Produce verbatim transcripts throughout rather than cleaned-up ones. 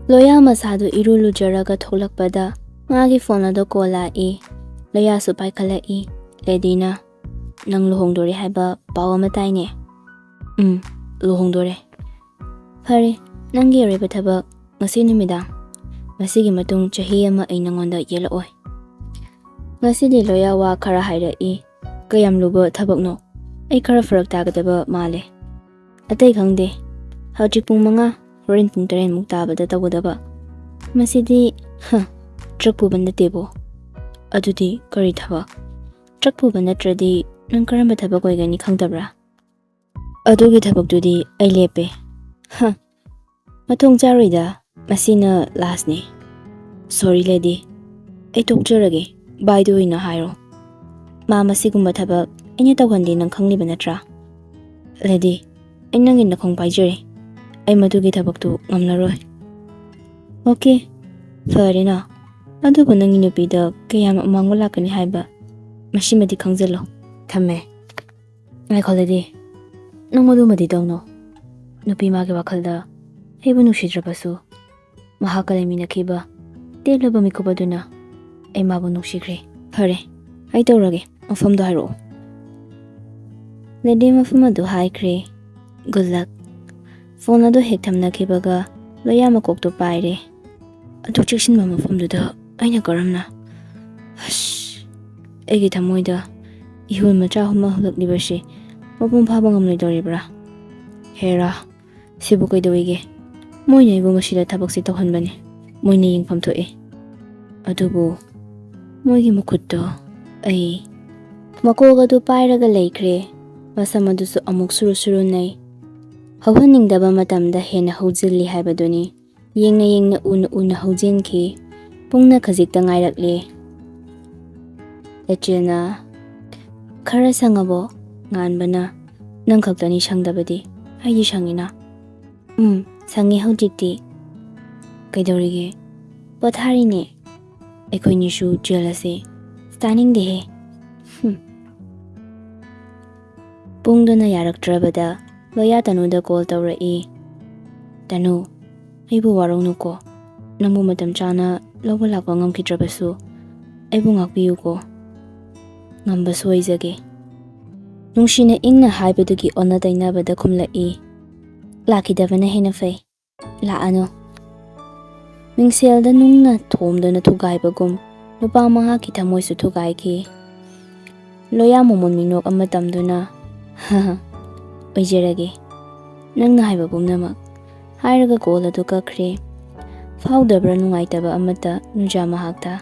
ꯂꯣꯌꯥ ꯃꯁꯥꯗꯨ ꯏꯔꯨ ꯂꯨꯖꯔꯒ ꯊꯣꯛꯂꯛꯄꯗ ꯃꯥꯒꯤ ꯐꯣꯟ ꯑꯗꯨ ꯀꯣꯜ ꯂꯥꯛꯏ꯫ ꯂꯣꯌꯥꯁꯨ ꯄꯥꯏꯈꯠꯂꯛꯏ꯫ "ꯂꯦꯗꯤꯅ ꯅꯪ ꯂꯨꯍꯣꯡꯗꯣꯔꯦ ꯍꯥꯏꯕ ꯄꯥꯎ ꯑꯃ ꯇꯥꯏꯅꯦ?" "ꯎꯝ, ꯂꯨꯍꯣꯡꯗꯣꯔꯦ꯫" "ꯐꯔꯦ, ꯅꯪꯒꯤ ꯑꯔꯣꯏꯕ ꯊꯕꯛ ꯉꯁꯤ ꯅꯨꯃꯤꯗꯥꯡ꯫ ꯉꯁꯤꯒꯤ ꯃꯇꯨꯡ ꯆꯍꯤ ꯑꯃ ꯑꯩ ꯅꯪꯉꯣꯟꯗ ꯌꯦꯜꯂꯛꯑꯣꯏ꯫" ꯉꯁꯤꯗꯤ ꯂꯣꯌꯥ ꯋꯥ ꯈꯔ ꯍꯥꯏꯔꯛꯏ꯫ "ꯀꯌꯥꯝ ꯂꯨꯕ ꯊꯕꯛꯅꯣ? ꯑꯩ ꯈꯔ ꯐꯔꯛ ꯇꯥꯒꯗꯕ ꯃꯥꯜꯂꯦ꯫" "ꯑꯇꯩ ꯈꯪꯗꯦ꯫ ꯍꯧꯖꯤꯛ ꯄꯨꯡ ꯃꯉꯥ, ꯍꯣꯔꯦꯟ ꯄꯨꯡ ꯇꯔꯦꯠꯃꯨꯛ ꯇꯥꯕꯗ ꯇꯧꯒꯗꯕ꯫ ꯃꯁꯤꯗꯤ, ꯍ, ꯇ꯭ꯔꯛ ꯄꯨꯕ ꯅꯠꯇꯦꯕꯣ꯫" "ꯑꯗꯨꯗꯤ ꯀꯔꯤ ꯊꯕꯛ?" "ꯇ꯭ꯔꯛ ꯄꯨꯕ ꯅꯠꯇ꯭ꯔꯗꯤ ꯅꯪ ꯀꯔꯝꯕ ꯊꯕꯛ ꯑꯣꯏꯒꯅꯤ ꯈꯪꯗꯕ꯭ꯔꯥ?" "ꯑꯗꯨꯒꯤ ꯊꯕꯛꯇꯨꯗꯤ ꯑꯩ ꯂꯦꯞꯄꯦ꯫" "ꯍ, ꯃꯊꯣꯡ ꯆꯥꯔꯣꯏꯗ, ꯃꯁꯤꯅ ꯂꯥꯁꯅꯤ꯫" "ꯁꯣꯔꯤ ꯂꯦꯗꯤ, ꯑꯩ ꯇꯣꯛꯆꯔꯒꯦ, ꯕꯥꯏꯗ ꯑꯣꯏꯅ ꯍꯥꯏꯔꯣ꯫ ꯃꯥ ꯃꯁꯤꯒꯨꯝꯕ ꯊꯕꯛ ꯑꯩꯅ ꯇꯧꯍꯟꯗꯦ, ꯅꯪ ꯈꯪꯂꯤꯕ ꯅꯠꯇ꯭ꯔꯥ?" "ꯂꯦꯗꯤ, ꯑꯩ ꯅꯪꯒꯤ ꯅꯈꯣꯡ ꯄꯥꯏꯖꯔꯤ, ꯑꯩ ꯃꯗꯨꯒꯤ ꯊꯕꯛꯇꯨ ꯉꯝꯂꯔꯣꯏ꯫" "ꯑꯣꯀꯦ, ꯐꯔꯦꯅ, ꯑꯗꯨꯕꯨ ꯅꯪꯒꯤ ꯅꯨꯄꯤꯗ ꯀꯌꯥꯝ ꯑꯃꯥꯡꯕ ꯂꯥꯛꯀꯅꯤ ꯍꯥꯏꯕ, ꯃꯁꯤꯃꯗꯤ ꯈꯪꯖꯜꯂꯣ꯫ ꯊꯝꯃꯦ꯫" "ꯉꯥꯏꯈꯣ ꯂꯦꯗꯤ, ꯅꯪ ꯃꯗꯨꯃꯗꯤ ꯇꯧꯅꯣ꯫ ꯅꯨꯄꯤ ꯃꯥꯒꯤ ꯋꯥꯈꯜꯗ ꯑꯩꯕꯨ ꯅꯨꯡꯁꯤꯗ꯭ꯔꯕꯁꯨ, ꯃꯍꯥꯛꯀ ꯂꯩꯃꯤꯟꯅꯈꯤꯕ ꯇꯦꯜꯂꯕ ꯃꯤꯀꯨꯞ ꯑꯗꯨꯅ ꯑꯩ ꯃꯥꯕꯨ ꯅꯨꯡꯁꯤꯈ꯭ꯔꯦ꯫" "ꯐꯔꯦ, ꯑꯩ ꯇꯧꯔꯒꯦ, ꯃꯐꯝꯗꯣ ꯍꯥꯏꯔꯛꯑꯣ꯫" ꯂꯦꯗꯤ ꯃꯐꯝ ꯑꯗꯨ ꯍꯥꯏꯈ꯭ꯔꯦ꯫ "ꯒꯨꯗ ꯂꯛ꯫" ꯐꯣꯟ ꯑꯗꯨ ꯍꯦꯛ ꯊꯝꯅꯈꯤꯕꯒ ꯂꯣꯌꯥ ꯃꯀꯣꯛꯇꯨ ꯄꯥꯏꯔꯦ꯫ "ꯑꯗꯨꯛ ꯆꯦꯛꯁꯤꯟꯕ ꯃꯐꯝꯗꯨꯗ ꯑꯩꯅ ꯀꯔꯝꯅ? ꯑꯁ, ꯑꯩꯒꯤ ꯊꯃꯣꯏꯗ ꯏꯍꯨꯜ ꯃꯆꯥ ꯑꯃ ꯍꯧꯂꯛꯂꯤꯕꯁꯤ ꯃꯄꯨꯡ ꯐꯥꯕ ꯉꯝꯂꯣꯏꯗꯧꯔꯤꯕ꯭ꯔꯥ? ꯍꯦꯔꯥ, ꯁꯤꯕꯨ ꯀꯩꯗꯧꯏꯒꯦ? ꯃꯣꯏꯅ ꯑꯩꯕꯨ ꯃꯁꯤꯗ ꯊꯕꯛꯁꯤ ꯇꯧꯍꯟꯕꯅꯤ꯫ ꯃꯣꯏꯅ ꯌꯦꯡꯐꯝ ꯊꯣꯛꯏ꯫ ꯑꯗꯨꯕꯨ ꯃꯣꯏꯒꯤ ꯃꯈꯨꯠꯇꯣ ꯑꯩ..." ꯃꯀꯣꯛ ꯑꯗꯨ ꯄꯥꯏꯔꯒ ꯂꯩꯈ꯭ꯔꯦ꯫ ꯃꯁꯝ ꯑꯗꯨꯁꯨ ꯑꯃꯨꯛ ꯁꯨꯔꯨ ꯁꯨꯔꯨ ꯅꯩ꯫ ꯍꯧꯍꯟꯅꯤꯡꯗꯕ ꯃꯇꯝꯗ ꯍꯦꯟꯅ ꯍꯧꯖꯤꯜꯂꯤ ꯍꯥꯏꯕꯗꯨꯅꯤ꯫ ꯌꯦꯡꯅ ꯌꯦꯡꯅ, ꯎꯅ ꯎꯅ ꯍꯧꯖꯤꯟꯈꯤ꯫ ꯄꯨꯡꯅ ꯈꯖꯤꯛꯇ ꯉꯥꯏꯔꯛꯂꯦ꯫ ꯂꯦꯆꯤꯜꯅ, "ꯈꯔ ꯁꯪꯉꯕꯣ?" ꯉꯥꯟꯕꯅ, "ꯅꯪ ꯈꯛꯇꯅꯤ ꯁꯪꯗꯕꯗꯤ, ꯑꯩꯗꯤ ꯁꯪꯉꯤꯅ꯫" "ꯎꯝ, ꯁꯪꯉꯤ ꯍꯧꯖꯤꯛꯇꯤ꯫" "ꯀꯩꯗꯧꯔꯤꯒꯦ?" "ꯄꯣꯊꯥꯔꯤꯅꯦ꯫" "ꯑꯩꯈꯣꯏꯅꯤꯁꯨ ꯆꯦꯜꯂꯁꯦ꯫" "ꯇꯥꯅꯤꯡꯗꯦꯍꯦ꯫" ꯍꯨꯝ꯫ ꯄꯨꯡꯗꯨꯅ ꯌꯥꯔꯛꯇ꯭ꯔꯕꯗ ꯂꯣꯌꯥ ꯇꯅꯨꯗ ꯀꯣꯜ ꯇꯧꯔꯛꯏ꯫ "ꯇꯅꯨ, ꯑꯩꯕꯨ ꯋꯥꯔꯧꯅꯨꯀꯣ꯫ ꯅꯪꯕꯨ ꯃꯇꯝ ꯆꯥꯅ ꯂꯧꯕ ꯂꯥꯛꯄ ꯉꯝꯈꯤꯗ꯭ꯔꯕꯁꯨ ꯑꯩꯕꯨ ꯉꯥꯛꯄꯤꯌꯨꯀꯣ꯫ ꯉꯝꯕꯁꯨ ꯑꯣꯏꯖꯒꯦ꯫ ꯅꯨꯡꯁꯤꯅ ꯏꯪꯅ ꯍꯥꯏꯕꯗꯨꯒꯤ ꯑꯣꯟꯅ ꯇꯩꯅꯕꯗ ꯈꯨꯝꯂꯛꯏ, "ꯂꯥꯛꯈꯤꯗꯕꯅ ꯍꯦꯟꯅ ꯐꯩ꯫ ꯂꯥꯛꯑꯅꯨ꯫" ꯃꯤꯡꯁꯦꯜꯗ ꯅꯨꯡꯅ ꯊꯣꯝꯗꯨꯅ ꯊꯨꯒꯥꯏꯕꯒꯨꯝ ꯅꯨꯄꯥ ꯃꯍꯥꯛꯀꯤ ꯊꯃꯣꯏꯁꯨ ꯊꯨꯒꯥꯏꯈꯤ꯫ ꯂꯣꯌꯥ ꯃꯃꯣꯟ ꯃꯤꯅꯣꯛ ꯑꯃ ꯇꯝꯗꯨꯅ, "ꯑꯣꯏꯖꯔꯒꯦ, ꯅꯪꯅ ꯍꯥꯏꯕ ꯄꯨꯝꯅꯃꯛ," ꯍꯥꯏꯔꯒ ꯀꯣꯜ ꯑꯗꯨ ꯀꯛꯈ꯭ꯔꯦ꯫ ꯐꯥꯎꯗꯕ꯭ꯔꯥ ꯅꯨꯡꯉꯥꯏꯇꯕ ꯑꯃꯠꯇ ꯅꯨꯖꯥ ꯃꯍꯥꯛꯇ?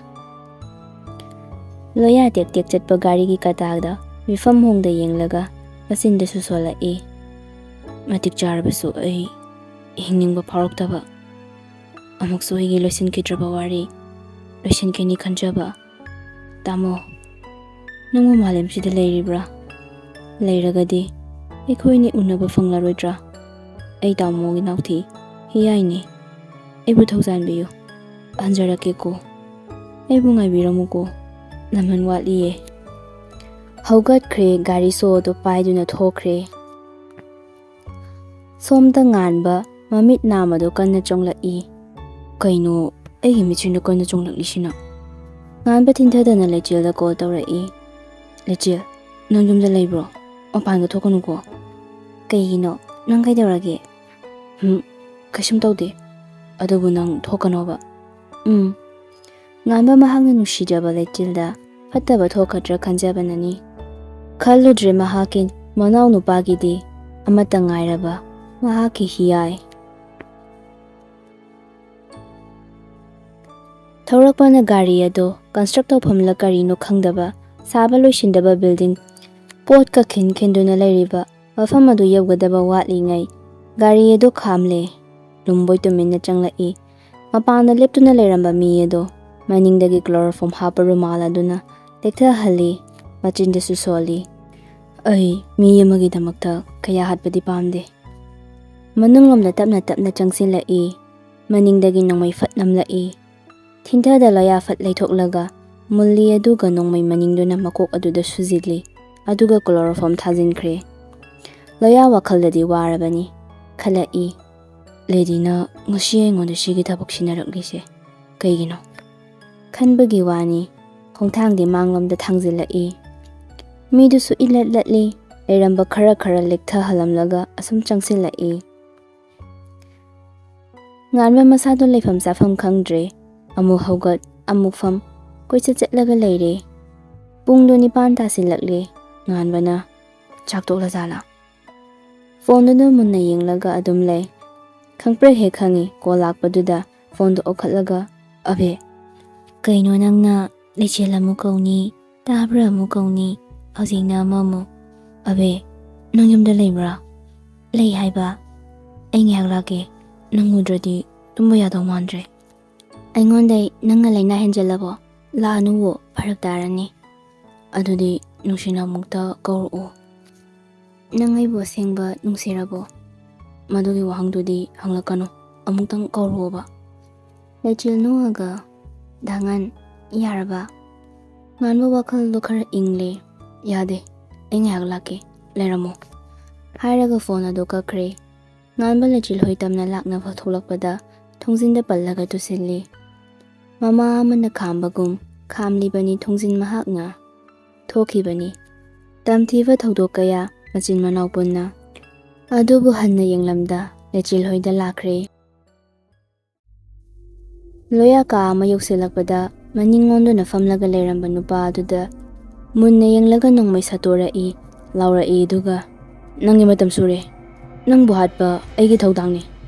ꯂꯣꯌꯥ ꯇꯦꯛ ꯇꯦꯛ ꯆꯠꯄ ꯒꯥꯔꯤꯒꯤ ꯀꯇꯥꯗ ꯃꯤꯐꯝ ꯍꯣꯡꯗ ꯌꯦꯡꯂꯒ ꯃꯆꯤꯟꯗꯁꯨ ꯁꯣꯜꯂꯛꯏ, "ꯃꯇꯤꯛ ꯆꯥꯔꯕꯁꯨ ꯑꯩ ꯍꯤꯡꯅꯤꯡꯕ ꯐꯥꯎꯔꯛꯇꯕ꯫ ꯑꯃꯨꯛꯁꯨ ꯑꯩꯒꯤ ꯂꯣꯏꯁꯤꯟꯈꯤꯗ꯭ꯔꯕ ꯋꯥꯔꯤ ꯂꯣꯏꯁꯤꯟꯈꯤꯅꯤ ꯈꯟꯖꯕ꯫ ꯇꯥꯃꯣ, ꯅꯪꯕꯨ ꯃꯥꯂꯦꯝꯁꯤꯗ ꯂꯩꯔꯤꯕ꯭ꯔꯥ? ꯂꯩꯔꯒꯗꯤ ꯑꯩꯈꯣꯏꯅꯤ ꯎꯅꯕ ꯐꯪꯂꯔꯣꯏꯗ꯭ꯔꯥ? ꯑꯩ ꯇꯥꯃꯣꯒꯤ ꯅꯥꯎꯊꯤ ꯍꯤꯌꯥꯏꯅꯤ꯫ ꯑꯩꯕꯨ ꯊꯧꯖꯥꯟꯕꯤꯌꯨ꯫ ꯍꯟꯖꯔꯛꯀꯦꯀꯣ꯫ ꯑꯩꯕꯨ ꯉꯥꯏꯕꯤꯔꯝꯃꯨꯀꯣ꯫ ꯂꯃꯟ ꯋꯥꯠꯂꯤꯌꯦ꯫" ꯍꯧꯒꯠꯈ꯭ꯔꯦ, ꯒꯥꯔꯤ ꯁꯣꯗꯨ ꯄꯥꯏꯗꯨꯅ ꯊꯣꯛꯈ꯭ꯔꯦ꯫ ꯁꯣꯝꯗ ꯉꯥꯟꯕ ꯃꯃꯤꯠ ꯅꯥꯝꯃꯗꯨ ꯀꯟꯅ ꯆꯣꯡꯂꯛꯏ꯫ "ꯀꯩꯅꯣ ꯑꯩꯒꯤ ꯃꯤꯠꯁꯤꯅ ꯀꯟꯅ ꯆꯣꯡꯂꯛꯂꯤꯁꯤꯅ?" ꯉꯥꯟꯕ ꯊꯤꯟꯊꯗꯅ ꯂꯩꯆꯦꯜꯗ ꯀꯣꯜ ꯇꯧꯔꯛꯏ꯫ "ꯂꯩꯆꯦꯜ, ꯅꯪ ꯌꯨꯝꯗ ꯂꯩꯕ꯭ꯔꯣ? ꯃꯄꯥꯟꯒ ꯊꯣꯛꯀꯅꯨꯀꯣ꯫" "ꯀꯩꯒꯤꯅꯣ? ꯅꯪ ꯀꯩꯗꯧꯔꯒꯦ?" "ꯍꯨꯝ, ꯀꯩꯁꯨꯝ ꯇꯧꯗꯦ꯫ ꯑꯗꯨꯕꯨ ꯅꯪ ꯊꯣꯛꯀꯅꯣꯕ꯫" "ꯎꯝ꯫" ꯉꯥꯟꯕ ꯃꯍꯥꯛꯅ ꯅꯨꯡꯁꯤꯖꯕ ꯂꯩꯆꯤꯜꯗ ꯐꯠꯇꯕ ꯊꯣꯛꯀꯗ꯭ꯔꯥ ꯈꯟꯖꯕꯅꯅꯤ꯫ ꯈꯜꯂꯨꯗ꯭ꯔꯦ ꯃꯍꯥꯛꯀꯤ ꯃꯅꯥꯎ ꯅꯨꯄꯥꯒꯤꯗꯤ ꯑꯃꯠꯇ ꯉꯥꯏꯔꯕ ꯃꯍꯥꯛꯀꯤ ꯍꯤꯌꯥꯏ꯫ ꯊꯧꯔꯛꯄꯅ ꯒꯥꯔꯤ ꯑꯗꯨ ꯀꯟꯁꯇ꯭ꯔꯛ ꯇꯧꯐꯝꯂ ꯀꯔꯤꯅꯣ ꯈꯪꯗꯕ, ꯁꯥꯕ ꯂꯣꯏꯁꯤꯟꯗꯕ ꯕꯤꯜꯗꯤꯡ ꯄꯣꯠꯀ ꯈꯤꯟ ꯈꯤꯟꯗꯨꯅ ꯂꯩꯔꯤꯕ ꯃꯐꯝ ꯑꯗꯨ ꯌꯧꯒꯗꯕ ꯋꯥꯠꯂꯤꯉꯩ ꯒꯥꯔꯤ ꯑꯗꯨ ꯈꯥꯝꯂꯦ꯫ ꯂꯨꯝꯕꯣꯏ ꯇꯨꯃꯤꯟꯅ ꯆꯪꯂꯛꯏ꯫ ꯃꯄꯥꯟꯗ ꯂꯦꯞꯇꯨꯅ ꯂꯩꯔꯝꯕ ꯃꯤ ꯑꯗꯨ ꯃꯅꯤꯡꯗꯒꯤ ꯀ꯭ꯂꯣꯔꯣꯐꯣꯝ ꯍꯥꯞꯄ ꯔꯨꯃꯥꯜ ꯑꯗꯨꯅ ꯇꯦꯛꯊꯍꯜꯂꯤ꯫ ꯃꯆꯤꯟꯗꯁꯨ ꯁꯣꯜꯂꯤ꯫ "ꯑꯩ ꯃꯤ ꯑꯃꯒꯤꯗꯃꯛꯇ ꯀꯌꯥ ꯍꯥꯠꯄꯗꯤ ꯄꯥꯝꯗꯦ꯫" ꯃꯅꯨꯡꯂꯣꯝꯗ ꯇꯞꯅ ꯇꯞꯅ ꯆꯪꯁꯤꯜꯂꯛꯏ꯫ ꯃꯅꯤꯡꯗꯒꯤ ꯅꯣꯡꯃꯩ ꯐꯠ ꯅꯝꯂꯛꯏ꯫ ꯊꯤꯟꯊꯗ ꯂꯣꯌꯥ ꯐꯠ ꯂꯩꯊꯣꯛꯂꯒ ꯃꯨꯜꯂꯤ ꯑꯗꯨꯒ ꯅꯣꯡꯃꯩ ꯃꯅꯤꯡꯗꯨꯅ ꯃꯀꯣꯛ ꯑꯗꯨꯗ ꯁꯨꯖꯤꯜꯂꯤ꯫ ꯑꯗꯨꯒ ꯀ꯭ꯂꯣꯔꯣꯐꯣꯝ ꯊꯥꯖꯤꯟꯈ꯭ꯔꯦ꯫ ꯂꯣꯌꯥ ꯋꯥꯈꯜꯗꯗꯤ ꯋꯥꯔꯕꯅꯤ꯫ ꯈꯜꯂꯛꯏ, ꯂꯦꯗꯤꯅ ꯉꯁꯤ ꯑꯩꯉꯣꯟꯗ ꯁꯤꯒꯤ ꯊꯕꯛ ꯁꯤꯟꯅꯔꯛꯂꯤꯁꯦ ꯀꯩꯒꯤꯅꯣ? ꯈꯟꯕꯒꯤ ꯋꯥꯅꯤ, ꯈꯣꯡꯊꯥꯡꯗꯤ ꯃꯥꯡꯂꯣꯝꯗ ꯊꯥꯡꯖꯤꯜꯂꯛꯏ꯫ ꯃꯤꯗꯨꯁꯨ ꯏꯂꯠ ꯂꯠꯂꯤ, ꯂꯩꯔꯝꯕ ꯈꯔ ꯈꯔ ꯂꯦꯛꯊꯍꯜꯂꯝꯂꯒ ꯑꯁꯨꯝ ꯆꯪꯁꯤꯜꯂꯛꯏ꯫ ꯉꯥꯟꯕ ꯃꯁꯥꯗꯣ ꯂꯩꯐꯝ ꯆꯥꯐꯝ ꯈꯪꯗ꯭ꯔꯦ꯫ ꯑꯃꯨꯛ ꯍꯧꯒꯠ, ꯑꯃꯨꯛ ꯐꯝ, ꯀꯣꯏꯆꯠ ꯆꯠꯂꯒ ꯂꯩꯔꯦ꯫ ꯄꯨꯡꯗꯣ ꯅꯤꯄꯥꯟ ꯇꯥꯁꯤꯜꯂꯛꯂꯦ꯫ ꯉꯥꯟꯕꯅ, "ꯆꯥꯛ ꯇꯣꯛꯂꯖꯥꯠꯂꯥ?" ꯐꯣꯟꯗꯨꯗ ꯃꯨꯟꯅ ꯌꯦꯡꯂꯒ ꯑꯗꯨꯝ ꯂꯩ꯫ ꯈꯪꯄ꯭ꯔꯦꯛ ꯍꯦꯛ ꯈꯪꯉꯤ ꯀꯣꯜ ꯂꯥꯛꯄꯗꯨꯗ ꯐꯣꯟꯗꯣ ꯑꯣꯛꯈꯠꯂꯒ, "ꯑꯕꯦ, ꯀꯩꯅꯣ ꯅꯪꯅ ꯂꯩꯆꯦꯜ ꯑꯃꯨꯛ ꯀꯧꯅꯤ, ꯇꯥꯕ꯭ꯔꯥ ꯑꯃꯨꯛ ꯀꯧꯅꯤ, ꯍꯧꯖꯤꯛꯅ ꯑꯃꯃꯨꯛ? ꯑꯕꯦ, ꯅꯪ ꯌꯨꯝꯗ ꯂꯩꯕ꯭ꯔꯥ?" "ꯂꯩ ꯍꯥꯏꯕ?" "ꯑꯩ ꯉꯥꯏꯍꯥꯛ ꯂꯥꯛꯀꯦ, ꯅꯪ ꯎꯗ꯭ꯔꯗꯤ ꯇꯨꯝꯕ ꯌꯥꯗꯧ ꯃꯥꯟꯗ꯭ꯔꯦ꯫" "ꯑꯩꯉꯣꯟꯗꯩ ꯅꯪꯅ ꯂꯥꯏꯅꯥ ꯍꯦꯟꯖꯜꯂꯕꯣ? ꯂꯥꯛꯑꯅꯨꯋꯣ, ꯐꯔꯛ ꯇꯥꯔꯅꯤ꯫" "ꯑꯗꯨꯗꯤ ꯅꯨꯡꯁꯤꯅ ꯑꯃꯨꯛꯇ ꯀꯧꯔꯛꯑꯣ꯫" "ꯅꯪ ꯑꯩꯕꯨ ꯑꯁꯦꯡꯕ ꯅꯨꯡꯁꯤꯔꯕꯣ?" "ꯃꯗꯨꯒꯤ ꯋꯥꯍꯪꯗꯨꯗꯤ ꯍꯪꯂꯛꯀꯅꯨ, ꯑꯃꯨꯛꯇꯪ ꯀꯧꯔꯛꯑꯣꯕ꯫" ꯂꯩꯆꯤꯜ ꯅꯣꯛꯑꯒ, "ꯗꯥꯉꯟ, ꯌꯥꯔꯕ?" ꯉꯥꯟꯕ ꯋꯥꯈꯜꯗꯣ ꯈꯔ ꯏꯪꯂꯦ꯫ "ꯌꯥꯗꯦ, ꯑꯩ ꯉꯥꯏꯍꯥꯛ ꯂꯥꯛꯀꯦ, ꯂꯩꯔꯝꯃꯣ꯫" ꯍꯥꯏꯔꯒ ꯐꯣꯟ ꯑꯗꯨ ꯀꯛꯈ꯭ꯔꯦ꯫ ꯉꯥꯟꯕ ꯂꯩꯆꯤꯜ ꯍꯣꯏ ꯇꯝꯅ ꯂꯥꯛꯅꯕ ꯊꯣꯛꯂꯛꯄꯗ ꯊꯣꯡꯖꯤꯟꯗ ꯄꯜꯂꯒ ꯇꯨꯁꯤꯜꯂꯤ꯫ ꯃꯃꯥ ꯑꯃꯅ ꯈꯥꯝꯕꯒꯨꯝ ꯈꯥꯝꯂꯤꯕꯅꯤ ꯊꯣꯡꯖꯤꯟ ꯃꯍꯥꯛꯅ꯫ ꯊꯣꯛꯈꯤꯕꯅꯤ ꯇꯝꯊꯤꯕ ꯊꯧꯗꯣꯛ ꯀꯌꯥ ꯃꯆꯤꯟ ꯃꯅꯥꯎ ꯄꯨꯟꯅ꯫ ꯑꯗꯨꯕꯨ ꯍꯟꯅ ꯌꯦꯡꯂꯝꯗ ꯂꯩꯆꯤꯜ ꯍꯣꯏꯗ ꯂꯥꯛꯈ꯭ꯔꯦ꯫ ꯂꯣꯌꯥ ꯀꯥ ꯑꯃ ꯌꯧꯁꯤꯜꯂꯛꯄꯗ ꯃꯅꯤꯡ ꯑꯣꯟꯗꯨꯅ ꯐꯝꯂꯒ ꯂꯩꯔꯝꯕ ꯅꯨꯄꯥ ꯑꯗꯨꯗ ꯃꯨꯟꯅ ꯌꯦꯡꯂꯒ ꯅꯣꯡꯃꯩ ꯁꯠꯇꯣꯔꯛꯏ, ꯂꯥꯎꯔꯛꯏ, ꯑꯗꯨꯒ, "ꯅꯪꯒꯤ ꯃꯇꯝ ꯁꯨꯔꯦ꯫ ꯅꯪꯕꯨ ꯍꯥꯠꯄ ꯑꯩꯒꯤ ꯊꯧꯗꯥꯡꯅꯤ꯫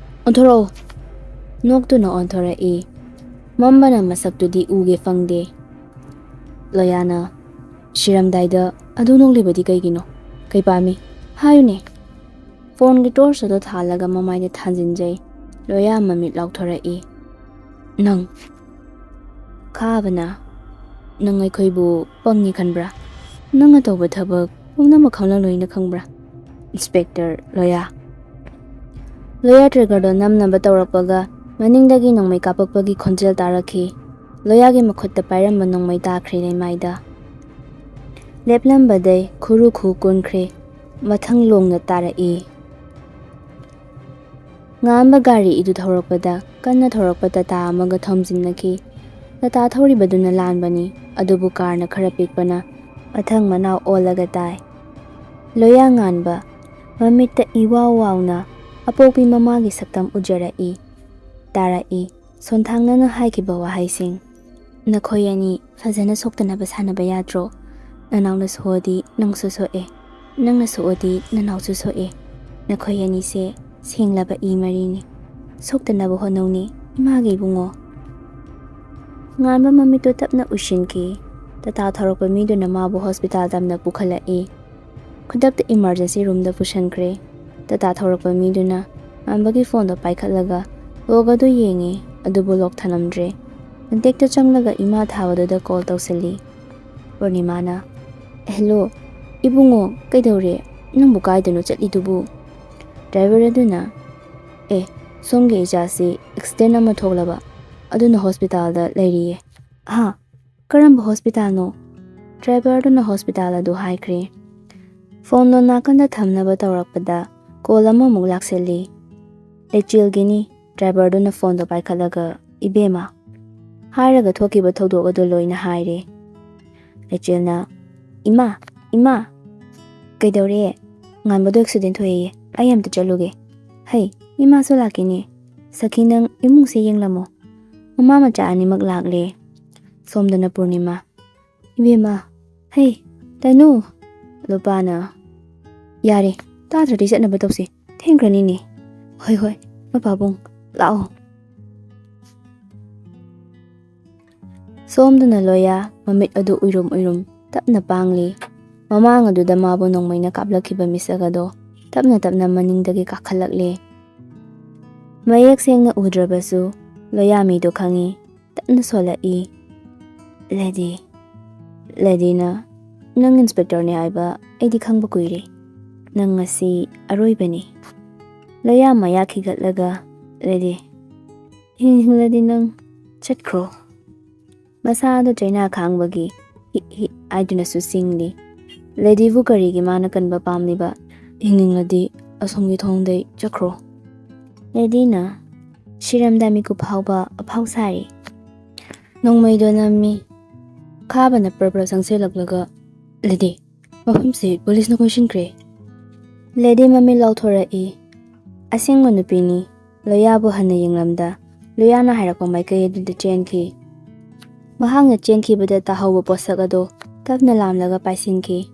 ꯑꯣꯟꯊꯣꯔꯛꯑꯣ!" ꯅꯣꯛꯇꯨꯅ ꯑꯣꯟꯊꯣꯔꯛꯏ꯫ ꯃꯝꯕꯅ ꯃꯁꯛꯇꯨꯗꯤ ꯎꯒꯦ ꯐꯪꯗꯦ꯫ ꯂꯣꯌꯥꯅ, "ꯁꯤꯔꯝꯗꯥꯏꯗ ꯑꯗꯨ ꯅꯣꯛꯂꯤꯕꯗꯤ ꯀꯩꯒꯤꯅꯣ? ꯀꯩ ꯄꯥꯝꯃꯤ? ꯍꯥꯏꯌꯨꯅꯦ?" ꯐꯣꯟꯒꯤ ꯇꯣꯔꯆ ꯑꯗꯨ ꯊꯥꯜꯂꯒ ꯃꯃꯥꯏꯗ ꯊꯥꯟꯖꯤꯟꯖꯩ꯫ ꯂꯣꯌꯥ ꯃꯃꯤꯠ ꯂꯥꯎꯊꯣꯔꯛꯏ꯫ "ꯅꯪ꯫" ꯈꯥꯕꯅ, "ꯅꯪ ꯑꯩꯈꯣꯏꯕꯨ ꯄꯪꯉꯤ ꯈꯟꯕ꯭ꯔꯥ? ꯅꯪꯅ ꯇꯧꯕ ꯊꯕꯛ ꯄꯨꯝꯅꯃꯛ ꯈꯪꯂꯝꯂꯣꯏꯅ ꯈꯪꯕ꯭ꯔꯥ, ꯏꯟꯁꯄꯦꯛꯇꯔ ꯂꯣꯌꯥ?" ꯂꯣꯌꯥ ꯇ꯭ꯔꯤꯒꯔꯗꯣ ꯅꯝꯅꯕ ꯇꯧꯔꯛꯄꯒ ꯃꯅꯤꯡꯗꯒꯤ ꯅꯣꯡꯃꯩ ꯀꯥꯞꯄꯛꯄꯒꯤ ꯈꯣꯟꯖꯦꯜ ꯇꯥꯔꯛꯈꯤ꯫ ꯂꯣꯌꯥꯒꯤ ꯃꯈꯨꯠꯇ ꯄꯥꯏꯔꯝꯕ ꯅꯣꯡꯃꯩ ꯇꯥꯈ꯭ꯔꯦ ꯂꯩꯃꯥꯏꯗ꯫ ꯂꯦꯞꯂꯝꯕꯗꯩ ꯈꯨꯔꯨ ꯈꯨ ꯀꯨꯟꯈ꯭ꯔꯦ꯫ ꯃꯊꯪ ꯂꯣꯡꯅ ꯇꯥꯔꯛꯏ꯫ ꯉꯥꯟꯕ ꯒꯥꯔꯤ ꯑꯗꯨ ꯊꯧꯔꯛꯄꯗ ꯀꯟꯅ ꯊꯧꯔꯛꯄ ꯇꯥꯇꯥ ꯑꯃꯒ ꯊꯣꯝꯖꯤꯟꯅꯈꯤ꯫ ꯇꯥꯇꯥ ꯊꯧꯔꯤꯕꯗꯨꯅ ꯂꯥꯟꯕꯅꯤ, ꯑꯗꯨꯕꯨ ꯀꯥꯔꯅ ꯈꯔ ꯄꯤꯛꯄꯅ ꯃꯊꯪ ꯃꯅꯥꯎ ꯑꯣꯜꯂꯒ ꯇꯥꯏ꯫ ꯂꯣꯌꯥ ꯉꯥꯟꯕ, ꯃꯃꯤꯠꯇ ꯏꯋꯥꯎ ꯋꯥꯎꯅ ꯑꯄꯣꯛꯄꯤ ꯃꯃꯥꯒꯤ ꯁꯛꯇꯝ ꯎꯖꯔꯛꯏ꯫ ꯇꯥꯔꯛꯏ ꯁꯣꯟꯊꯥꯡꯅꯅ ꯍꯥꯏꯈꯤꯕ ꯋꯥꯍꯩꯁꯤꯡ꯫ "ꯅꯈꯣꯏ ꯑꯅꯤ ꯐꯖꯅ ꯁꯣꯛꯇꯅꯕ ꯁꯥꯟꯅꯕ ꯌꯥꯗ꯭ꯔꯣ? ꯅꯅꯥꯎꯅ ꯁꯣꯛꯑꯗꯤ ꯅꯪꯁꯨ ꯁꯣꯛꯑꯦ, ꯅꯪꯅ ꯁꯣꯛꯑꯗꯤ ꯅꯅꯥꯎꯁꯨ ꯁꯣꯛꯑꯦ꯫ ꯅꯈꯣꯏ ꯑꯅꯤꯁꯦ ꯁꯦꯡꯂꯕ ꯏ ꯃꯔꯤꯅꯤ꯫ ꯁꯣꯛꯇꯅꯕ ꯍꯣꯠꯅꯧꯅꯦ, ꯏꯃꯥꯒꯤ ꯏꯕꯨꯡꯉꯣ꯫" ꯉꯥꯟꯕ ꯃꯃꯤꯠꯇꯨ ꯇꯞꯅ ꯎꯏꯁꯤꯟꯈꯤ꯫ ꯇꯥꯇꯥ ꯊꯧꯔꯛꯄ ꯃꯤꯗꯨꯅ ꯃꯥꯕꯨ ꯍꯣꯁꯄꯤꯇꯥꯜ ꯇꯝꯅ ꯄꯨꯈꯠꯂꯛꯏ꯫ ꯈꯨꯗꯛꯇ ꯏꯃꯥꯔꯖꯦꯟꯁꯤ ꯔꯨꯝꯗ ꯄꯨꯁꯤꯟꯈ꯭ꯔꯦ꯫ ꯇꯥꯇꯥ ꯊꯧꯔꯛꯄ ꯃꯤꯗꯨꯅ ꯉꯥꯟꯕꯒꯤ ꯐꯣꯟꯗꯣ ꯄꯥꯏꯈꯠꯂꯒ ꯂꯣꯛ ꯑꯗꯨ ꯌꯦꯡꯉꯤ, ꯑꯗꯨꯕꯨ ꯂꯣꯛ ꯊꯅꯝꯗ꯭ꯔꯦ꯫ ꯀꯟꯇꯦꯛꯇ ꯆꯪꯂꯒ ꯏꯃꯥ ꯊꯥꯕꯗꯨꯗ ꯀꯣꯜ ꯇꯧꯁꯤꯜꯂꯤ꯫ ꯄꯨꯔꯅꯤꯃꯥꯅ, "ꯍꯦꯜꯂꯣ, ꯏꯕꯨꯡꯉꯣ, ꯀꯩꯗꯧꯔꯦ? ꯅꯪꯕꯨ ꯀꯥꯏꯗꯅꯣ ꯆꯠꯂꯤꯗꯨꯕꯨ?" ꯗ꯭ꯔꯥꯏꯚꯔ ꯑꯗꯨꯅ, "ꯑꯦ, ꯁꯣꯝꯒꯤ ꯏꯆꯥꯁꯤ ꯑꯦꯛꯁꯤꯗꯦꯟ ꯑꯃ ꯊꯣꯛꯂꯕ, ꯑꯗꯨꯅ ꯍꯣꯁꯄꯤꯇꯥꯜꯗ ꯂꯩꯔꯤꯌꯦ꯫" "ꯍꯥ? ꯀꯔꯝꯕ ꯍꯣꯁꯄꯤꯇꯥꯜꯅꯣ?" ꯗ꯭ꯔꯥꯏꯚꯔꯗꯨꯅ ꯍꯣꯁꯄꯤꯇꯥꯜ ꯑꯗꯨ ꯍꯥꯏꯈ꯭ꯔꯦ꯫ ꯐꯣꯟꯗꯣ ꯅꯥꯀꯟꯗ ꯊꯝꯅꯕ ꯇꯧꯔꯛꯄꯗ ꯀꯣꯜ ꯑꯃꯃꯨꯛ ꯂꯥꯛꯁꯤꯜꯂꯤ꯫ ꯂꯩꯆꯤꯜꯒꯤꯅꯤ꯫ ꯗ꯭ꯔꯥꯏꯚꯔꯗꯨꯅ ꯐꯣꯟꯗꯣ ꯄꯥꯏꯈꯠꯂꯒ, "ꯏꯕꯦꯝꯃ" ꯍꯥꯏꯔꯒ ꯊꯣꯛꯈꯤꯕ ꯊꯧꯗꯣꯛ ꯑꯗꯨ ꯂꯣꯏꯅ ꯍꯥꯏꯔꯦ꯫ ꯂꯩꯆꯤꯜꯅ, "ꯏꯃꯥ, ꯏꯃꯥ!" "ꯀꯩꯗꯧꯔꯦ?" "ꯉꯥꯟꯕꯗꯣ ꯑꯦꯛꯁꯤꯗꯦꯟ ꯊꯣꯛꯑꯦꯌꯦ, ꯑꯩ ꯑꯝꯇ ꯆꯠꯂꯨꯒꯦ꯫" "ꯍꯩ, ꯏꯃꯥꯁꯨ ꯂꯥꯛꯀꯦꯅꯦ꯫ ꯁꯈꯤ, ꯅꯪ ꯏꯃꯨꯡꯁꯦ ꯌꯦꯡꯂꯝꯃꯣ꯫" ꯃꯃꯥ ꯃꯆꯥ ꯑꯅꯤꯃꯛ ꯂꯥꯛꯂꯦ꯫ ꯁꯣꯝꯗꯅ ꯄꯨꯔꯅꯤꯃꯥ, "ꯏꯕꯦꯝꯃ, ꯍꯩ, ꯇꯅꯨ!" ꯂꯨꯄꯥꯅ, "ꯌꯥꯔꯦ, ꯇꯥꯗ꯭ꯔꯗꯤ ꯆꯠꯅꯕ ꯇꯧꯁꯤ, ꯊꯦꯡꯈ꯭ꯔꯅꯤꯅꯦ꯫" "ꯍꯣꯏ, ꯍꯣꯏ, ꯃꯄꯥꯕꯨꯡ, ꯂꯥꯛꯑꯣ꯫" ꯁꯣꯝꯗꯅ ꯂꯣꯌꯥ, ꯃꯃꯤꯠ ꯑꯗꯨ ꯎꯏꯔꯨꯝ ꯎꯏꯔꯨꯝ ꯇꯞꯅ ꯄꯥꯡꯂꯤ꯫ ꯃꯃꯥꯡ ꯑꯗꯨꯗ ꯃꯥꯕꯨ ꯅꯣꯡꯃꯩꯅ ꯀꯥꯞꯂꯛꯈꯤꯕ ꯃꯤꯁꯛ ꯑꯗꯣ ꯇꯞꯅ ꯇꯞꯅ ꯃꯅꯤꯡꯗꯒꯤ ꯀꯥꯈꯠꯂꯛꯂꯦ꯫ ꯃꯌꯦꯛ ꯁꯦꯡꯅ ꯎꯗ꯭ꯔꯕꯁꯨ ꯂꯣꯌꯥ ꯃꯤꯗꯣ ꯈꯪꯉꯤ꯫ ꯇꯞꯅ ꯁꯣꯜꯂꯛꯏ꯫ "ꯂꯦꯗꯤ꯫" "ꯂꯦꯗꯤꯅ ꯅꯪ ꯏꯟꯁꯄꯦꯛꯇꯔꯅꯤ ꯍꯥꯏꯕ ꯑꯩꯗꯤ ꯈꯪꯕ ꯀꯨꯏꯔꯦ꯫ ꯅꯪ ꯉꯁꯤ ꯑꯔꯣꯏꯕꯅꯤ꯫" ꯂꯣꯌꯥ ꯃꯌꯥ ꯈꯤꯒꯠꯂꯒ, "ꯂꯦꯗꯤ, ꯍꯤꯡꯂꯗꯤ ꯅꯪ ꯆꯠꯈ꯭ꯔꯣ꯫" ꯃꯁꯥꯗꯣ ꯆꯩꯅꯥ ꯈꯥꯡꯕꯒꯤ "ꯍꯤ, ꯍꯤ" ꯍꯥꯏꯗꯨꯅꯁꯨ ꯁꯤꯡꯂꯤ꯫ "ꯂꯦꯗꯤꯕꯨ ꯀꯔꯤꯒꯤ ꯃꯥꯅ ꯀꯟꯕ ꯄꯥꯝꯂꯤꯕ? ꯍꯤꯡꯅꯤꯡꯂꯗꯤ ꯑꯁꯣꯝꯒꯤ ꯊꯣꯡꯗꯩ ꯆꯠꯈ꯭ꯔꯣ꯫" ꯂꯦꯗꯤꯅ ꯁꯤꯔꯝꯗꯥꯏ ꯃꯤꯀꯨꯞ ꯐꯥꯎꯕ ꯑꯐꯥꯎ ꯁꯥꯔꯤ꯫ ꯅꯣꯡꯃꯩꯗꯣ ꯅꯝꯃꯤ꯫ ꯈꯥꯕꯅ ꯄ꯭ꯔꯞ ꯄ꯭ꯔꯞ ꯆꯪꯁꯤꯜꯂꯛꯂꯒ, "ꯂꯦꯗꯤ, ꯃꯐꯝꯁꯤ ꯄꯨꯂꯤꯁꯅ ꯀꯣꯏꯁꯤꯟꯈ꯭ꯔꯦ!" ꯂꯦꯗꯤ ꯃꯃꯤꯠ ꯂꯥꯎꯊꯣꯔꯛꯏ꯫ ꯑꯁꯦꯡꯕ ꯅꯨꯄꯤꯅꯤ꯫ ꯂꯣꯌꯥꯕꯨ ꯍꯟꯅ ꯌꯦꯡꯂꯝꯗ, ꯂꯣꯌꯥꯅ ꯍꯥꯏꯔꯛꯄ ꯃꯥꯏꯀꯩ ꯑꯗꯨꯗ ꯆꯦꯟꯈꯤ꯫ ꯃꯍꯥꯛꯅ ꯆꯦꯟꯈꯤꯕꯗ ꯇꯥꯍꯧꯕ ꯄꯣꯠꯁꯛ ꯑꯗꯨ ꯇꯞꯅ ꯂꯥꯝꯂꯒ ꯄꯥꯏꯁꯤꯟꯈꯤ꯫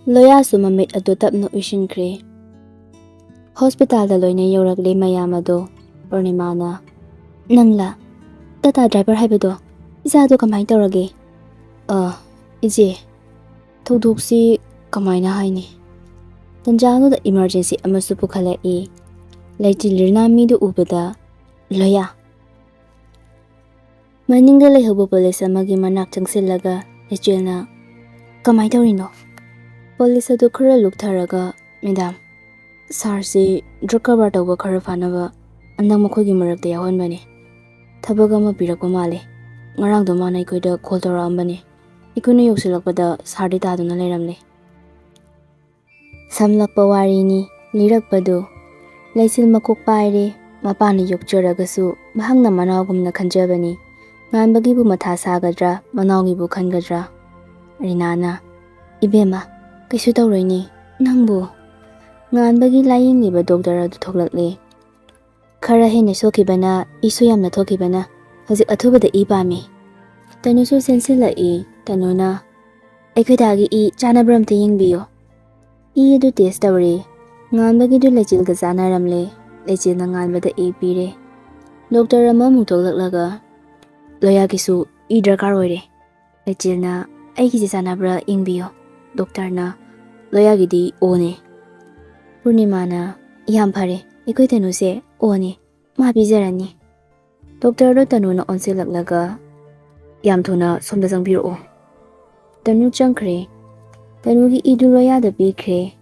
ꯂꯣꯌꯥꯁꯨ ꯃꯃꯤꯠ ꯑꯗꯨ ꯇꯞꯅ ꯎꯏꯁꯤꯟꯈ꯭ꯔꯦ꯫ ꯍꯣꯁꯄꯤꯇꯥꯜꯗ ꯂꯣꯏꯅ ꯌꯧꯔꯛꯂꯦ ꯃꯌꯥꯝ ꯑꯗꯣ꯫ ꯄꯨꯔꯅꯤꯃꯥꯅ, "ꯅꯪꯂꯥ? ꯇꯥꯇꯥ ꯗ꯭ꯔꯥꯏꯚꯔ ꯍꯥꯏꯕꯗꯣ? ꯏꯆꯥꯗꯣ ꯀꯃꯥꯏꯅ ꯇꯧꯔꯒꯦ?" "ꯑ, ꯏꯆꯦ, ꯊꯧꯗꯣꯛꯁꯤ ꯀꯃꯥꯏꯅ ꯍꯥꯏꯅꯤ?" ꯇꯟꯖꯥ ꯑꯗꯨꯗ ꯏꯃꯥꯔꯖꯦꯟꯁꯤ ꯑꯃꯁꯨ ꯄꯨꯈꯠꯂꯛꯏ꯫ ꯂꯩꯆꯤꯜ ꯔꯤꯅꯥ ꯃꯤꯗꯨ ꯎꯕꯗ, "ꯂꯣꯌꯥ!" ꯃꯅꯤꯡꯗ ꯂꯩꯍꯧꯕ ꯄꯨꯂꯤꯁ ꯑꯃꯒꯤ ꯃꯅꯥꯛ ꯆꯪꯁꯤꯜꯂꯒ ꯂꯩꯆꯤꯜꯅ, "ꯀꯃꯥꯏ ꯇꯧꯔꯤꯅꯣ?" ꯄꯨꯂꯤꯁ ꯑꯗꯨ ꯈꯔ ꯂꯨꯞꯊꯔꯒ, "ꯃꯦꯗꯥꯝ, ꯁꯥꯔꯁꯤ ꯗ꯭ꯔꯒ ꯀꯔꯕꯥꯔ ꯇꯧꯕ ꯈꯔ ꯐꯥꯅꯕ ꯍꯟꯗꯛ ꯃꯈꯣꯏꯒꯤ ꯃꯔꯛꯇ ꯌꯥꯎꯍꯟꯕꯅꯤ꯫ ꯊꯕꯛ ꯑꯃ ꯄꯤꯔꯛꯄ ꯃꯥꯜꯂꯤ꯫ ꯉꯔꯥꯡꯗꯣ ꯃꯥꯅ ꯑꯩꯈꯣꯏꯗ ꯀꯣꯜ ꯇꯧꯔꯛꯑꯝꯕꯅꯤ꯫ ꯑꯩꯈꯣꯏꯅ ꯌꯧꯁꯤꯜꯂꯛꯄꯗ ꯁꯥꯔꯗꯤ ꯇꯥꯗꯨꯅ ꯂꯩꯔꯝꯂꯦ꯫" ꯁꯝꯂꯛꯄ ꯋꯥꯔꯤꯅꯤ ꯂꯤꯔꯛꯄꯗꯨ꯫ ꯂꯩꯆꯤꯜ ꯃꯀꯣꯛ ꯄꯥꯏꯔꯦ꯫ ꯃꯄꯥꯅ ꯌꯣꯛꯆꯔꯒꯁꯨ ꯃꯍꯥꯛꯅ ꯃꯅꯥꯎꯒꯨꯝꯅ ꯈꯟꯖꯕꯅꯤ꯫ ꯉꯥꯟꯕꯒꯤꯕꯨ ꯃꯊꯥ ꯁꯥꯒꯗ꯭ꯔꯥ, ꯃꯅꯥꯎꯒꯤꯕꯨ ꯈꯟꯒꯗ꯭ꯔꯥ? ꯔꯤꯅꯥꯅ, "ꯏꯕꯦꯝꯃ, ꯀꯩꯁꯨ ꯇꯧꯔꯣꯏꯅꯦ, ꯅꯪꯕꯨ?" ꯉꯥꯟꯕꯒꯤ ꯂꯥꯌꯦꯡꯂꯤꯕ ꯗꯣꯛꯇꯔ ꯑꯗꯨ ꯊꯣꯛꯂꯛꯂꯦ꯫ "ꯈꯔ ꯍꯦꯟꯅ ꯁꯣꯛꯈꯤꯕꯅ, ꯏꯁꯨ ꯌꯥꯝꯅ ꯊꯣꯛꯈꯤꯕꯅ ꯍꯧꯖꯤꯛ ꯑꯊꯨꯕꯗ ꯏ ꯄꯥꯝꯃꯤ꯫" ꯇꯅꯨꯁꯨ ꯆꯦꯟꯁꯤꯜꯂꯛꯏ꯫ ꯇꯅꯨꯅ, "ꯑꯩꯈꯣꯏ ꯗꯥꯒꯤ ꯏ ꯆꯥꯅꯕ꯭ꯔꯥ ꯑꯝꯇ ꯌꯦꯡꯕꯤꯌꯨ꯫" ꯏ ꯑꯗꯨ ꯇꯦꯁ ꯇꯧꯔꯦ꯫ ꯉꯥꯟꯕꯒꯤꯗꯨ ꯂꯩꯆꯤꯜꯒ ꯆꯥꯅꯔꯝꯂꯦ꯫ ꯂꯩꯆꯤꯜꯅ ꯉꯥꯟꯕꯗ ꯏ ꯄꯤꯔꯦ꯫ ꯗꯣꯛꯇꯔ ꯑꯃꯃꯨꯛ ꯊꯣꯛꯂꯛꯂꯒ, "ꯂꯣꯌꯥꯒꯤꯁꯨ ꯏ ꯗꯔꯀꯥꯔ ꯑꯣꯏꯔꯦ꯫" ꯂꯩꯆꯤꯜꯅ, "ꯑꯩꯒꯤꯁꯦ ꯆꯥꯅꯕ꯭ꯔꯥ ꯌꯦꯡꯕꯤꯌꯨ꯫" ꯗꯣꯛꯇꯔꯅ, "ꯂꯣꯌꯥꯒꯤꯗꯤ ꯑꯣꯅꯦ꯫" ꯄꯨꯔꯅꯤꯃꯥꯅ, "ꯌꯥꯝ ꯐꯔꯦ, ꯑꯩꯈꯣꯏ ꯇꯅꯨꯁꯦ ꯑꯣꯅꯦ, ꯃꯥ ꯄꯤꯖꯔꯅꯤ꯫" ꯗꯣꯛꯇꯔꯗꯣ ꯇꯅꯨꯅ ꯑꯣꯟꯁꯤꯜꯂꯛꯂꯒ, "ꯌꯥꯝ ꯊꯨꯅ ꯁꯣꯝꯗ ꯆꯪꯕꯤꯔꯛꯑꯣ꯫" ꯇꯅꯨ ꯆꯪꯈ꯭ꯔꯦ꯫ ꯇꯅꯨꯒꯤ ꯏꯗꯨ ꯂꯣꯌꯥꯗ ꯄꯤꯈ꯭ꯔꯦ꯫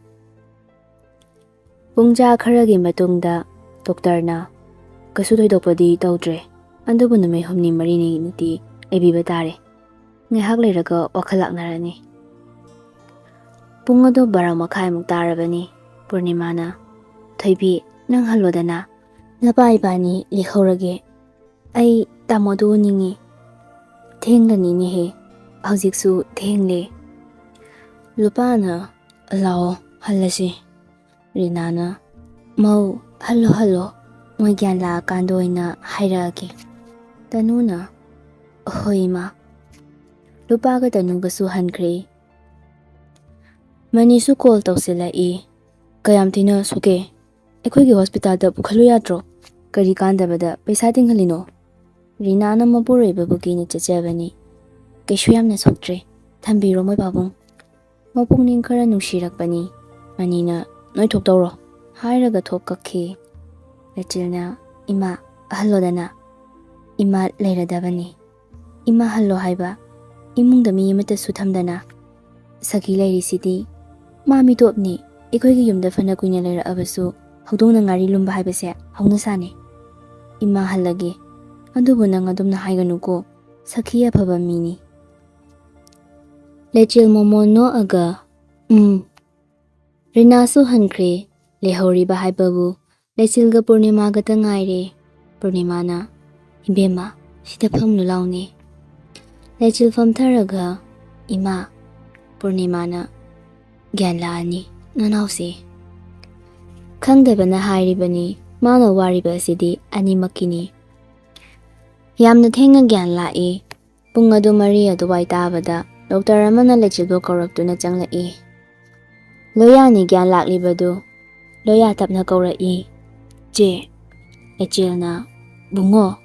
ꯄꯨꯡꯖꯥ ꯈꯔꯒꯤ ꯃꯇꯨꯡꯗ ꯗꯣꯛꯇꯔꯅ, "ꯀꯩꯁꯨ ꯊꯣꯏꯗꯣꯛꯄꯗꯤ ꯇꯧꯗ꯭ꯔꯦ, ꯑꯗꯨꯕꯨ ꯅꯨꯃꯤꯠ ꯍꯨꯝꯅꯤ ꯃꯔꯤꯅꯤꯗꯤ ꯂꯩꯕꯤꯕ ꯇꯥꯔꯦ꯫ ꯉꯥꯏꯍꯥꯛ ꯂꯩꯔꯒ ꯋꯥꯈꯜ ꯂꯥꯛꯅꯔꯅꯤ꯫" ꯄꯨꯡ ꯑꯗꯨ ꯕꯥꯔꯣ ꯃꯈꯥꯏꯃꯨꯛ ꯇꯥꯔꯕꯅꯤ꯫ ꯄꯨꯔꯅꯤꯃꯥꯅ, "ꯊꯣꯏꯕꯤ, ꯅꯪ ꯍꯜꯂꯣꯗꯅ꯫ "ꯅꯄꯥ ꯏꯕꯥꯅꯤ ꯂꯩꯍꯧꯔꯒꯦ꯫ ꯑꯩ ꯇꯥꯃꯣꯗꯨ ꯎꯅꯤꯡꯉꯤ꯫ ꯊꯦꯡꯂꯅꯤꯅꯦꯍꯦ, ꯍꯧꯖꯤꯛꯁꯨ ꯊꯦꯡꯂꯦ꯫" ꯂꯨꯄꯥꯅ, "ꯂꯥꯛꯑꯣ, ꯍꯜꯂꯁꯤ꯫" ꯔꯤꯅꯥꯅ, "ꯃꯧ, ꯍꯜꯂꯣ, ꯍꯜꯂꯣ, ꯃꯣꯏ ꯒ꯭ꯌꯥꯟ ꯂꯥꯛꯑꯀꯥꯟꯗ ꯑꯣꯏꯅ ꯍꯥꯏꯔꯛꯑꯒꯦ꯫" ꯇꯅꯨꯅ, "ꯍꯣꯏ, ꯏꯃꯥ꯫" ꯂꯨꯄꯥꯒ ꯇꯅꯨꯒꯁꯨ ꯍꯟꯈ꯭ꯔꯦ꯫ ꯃꯅꯤꯁꯨ ꯀꯣꯜ ꯇꯧꯁꯤꯜꯂꯛꯏ꯫ "ꯀꯌꯥꯝ ꯊꯤꯅ ꯁꯣꯛꯀꯦ? ꯑꯩꯈꯣꯏꯒꯤ ꯍꯣꯁꯄꯤꯇꯥꯜꯗ ꯄꯨꯈꯠꯂꯨ ꯌꯥꯗ꯭ꯔꯣ? ꯀꯔꯤ ꯀꯥꯟꯗꯕꯗ ꯄꯩꯁꯥ ꯇꯤꯡꯍꯜꯂꯤꯅꯣ?" ꯔꯤꯅꯥꯅ ꯃꯄꯨꯔꯣꯏꯕꯕꯨ ꯀꯤꯅ ꯆꯠꯆꯕꯅꯤ꯫ "ꯀꯩꯁꯨ ꯌꯥꯝꯅ ꯁꯣꯛꯇ꯭ꯔꯦ꯫ ꯊꯝꯕꯤꯔꯣ ꯃꯣꯏ ꯄꯥꯕꯨꯡ꯫" ꯃꯄꯨꯛꯅꯤꯡ ꯈꯔ ꯅꯨꯡꯁꯤꯔꯛꯄꯅꯤ꯫ ꯃꯅꯤꯅ, "ꯅꯣꯏ ꯊꯣꯛꯇꯧꯔꯣ," ꯍꯥꯏꯔꯒ ꯊꯣꯛ ꯀꯛꯈꯤ꯫ ꯂꯩꯆꯤꯜꯅ, "ꯏꯃꯥ, ꯑꯍꯜꯂꯣꯗꯅ꯫ ꯏꯃꯥ ꯂꯩꯔꯗꯕꯅꯤ꯫ ꯏꯃꯥ ꯍꯜꯂꯣ ꯍꯥꯏꯕ, ꯏꯃꯨꯡꯗ ꯃꯤ ꯑꯃꯠꯇꯁꯨ ꯊꯝꯗꯅ꯫ ꯁꯈꯤ ꯂꯩꯔꯤꯁꯤꯗꯤ ꯃꯥ ꯃꯤꯇꯣꯞꯅꯤ꯫ ꯑꯩꯈꯣꯏꯒꯤ ꯌꯨꯝꯗ ꯐꯅ ꯀꯨꯏꯅ ꯂꯩꯔꯛꯑꯕꯁꯨ ꯍꯧꯗꯣꯡꯅ ꯉꯥꯔꯤ ꯂꯨꯝꯕ ꯍꯥꯏꯕꯁꯦ ꯍꯧꯅꯁꯥꯅꯤ꯫ ꯏꯃꯥ ꯍꯜꯂꯒꯦ꯫ ꯑꯗꯨꯕꯨ ꯅꯪ ꯑꯗꯨꯝꯅ ꯍꯥꯏꯒꯅꯨꯀꯣ꯫ ꯁꯈꯤ ꯑꯐꯕ ꯃꯤꯅꯤ꯫" ꯂꯩꯆꯤꯜ ꯃꯣꯃꯣꯟ ꯅꯣꯛꯑꯒ, "ꯎꯝ꯫" ꯔꯤꯅꯥꯁꯨ ꯍꯟꯈ꯭ꯔꯦ꯫ ꯂꯩꯍꯧꯔꯤꯕ ꯍꯥꯏꯕꯕꯨ ꯂꯩꯆꯤꯜꯒ ꯄꯨꯔꯅꯤꯃꯥꯒꯇ ꯉꯥꯏꯔꯦ꯫ ꯄꯨꯔꯅꯤꯃꯥꯅ, "ꯏꯕꯦꯝꯃ, ꯁꯤꯗ ꯐꯝꯂꯨ ꯂꯥꯎꯅꯦ꯫" ꯂꯩꯆꯤꯜ ꯐꯝꯊꯔꯒ, "ꯏꯃꯥ꯫" ꯄꯨꯔꯅꯤꯃꯥꯅ, "ꯒ꯭ꯌꯥꯟ ꯂꯥꯛꯑꯅꯤ ꯅꯅꯥꯎꯁꯦ꯫" ꯈꯪꯗꯕꯅ ꯍꯥꯏꯔꯤꯕꯅꯤ, ꯃꯥꯅ ꯋꯥꯔꯤꯕ ꯑꯁꯤꯗꯤ ꯑꯅꯤꯃꯛꯀꯤꯅꯤ꯫ ꯌꯥꯝꯅ ꯊꯦꯡꯅ ꯒ꯭ꯌꯥꯟ ꯂꯥꯛꯏ꯫ ꯄꯨꯡ ꯑꯗꯨ ꯃꯔꯤ ꯑꯗꯨꯋꯥꯏ ꯇꯥꯕꯗ ꯗꯣꯛꯇꯔ ꯑꯃꯅ ꯂꯩꯆꯤꯜꯕꯨ ꯀꯧꯔꯛꯇꯨꯅ ꯆꯪꯂꯛꯏ꯫ "ꯂꯣꯌꯥꯅꯤ ꯒ꯭ꯌꯥꯟ ꯂꯥꯛꯂꯤꯕꯗꯨ?" ꯂꯣꯌꯥ ꯇꯞꯅ ꯀꯧꯔꯛꯏ꯫ "ꯆꯦ꯫" ꯂꯩꯆꯤꯜꯅ, "ꯕꯨꯡꯉꯣ,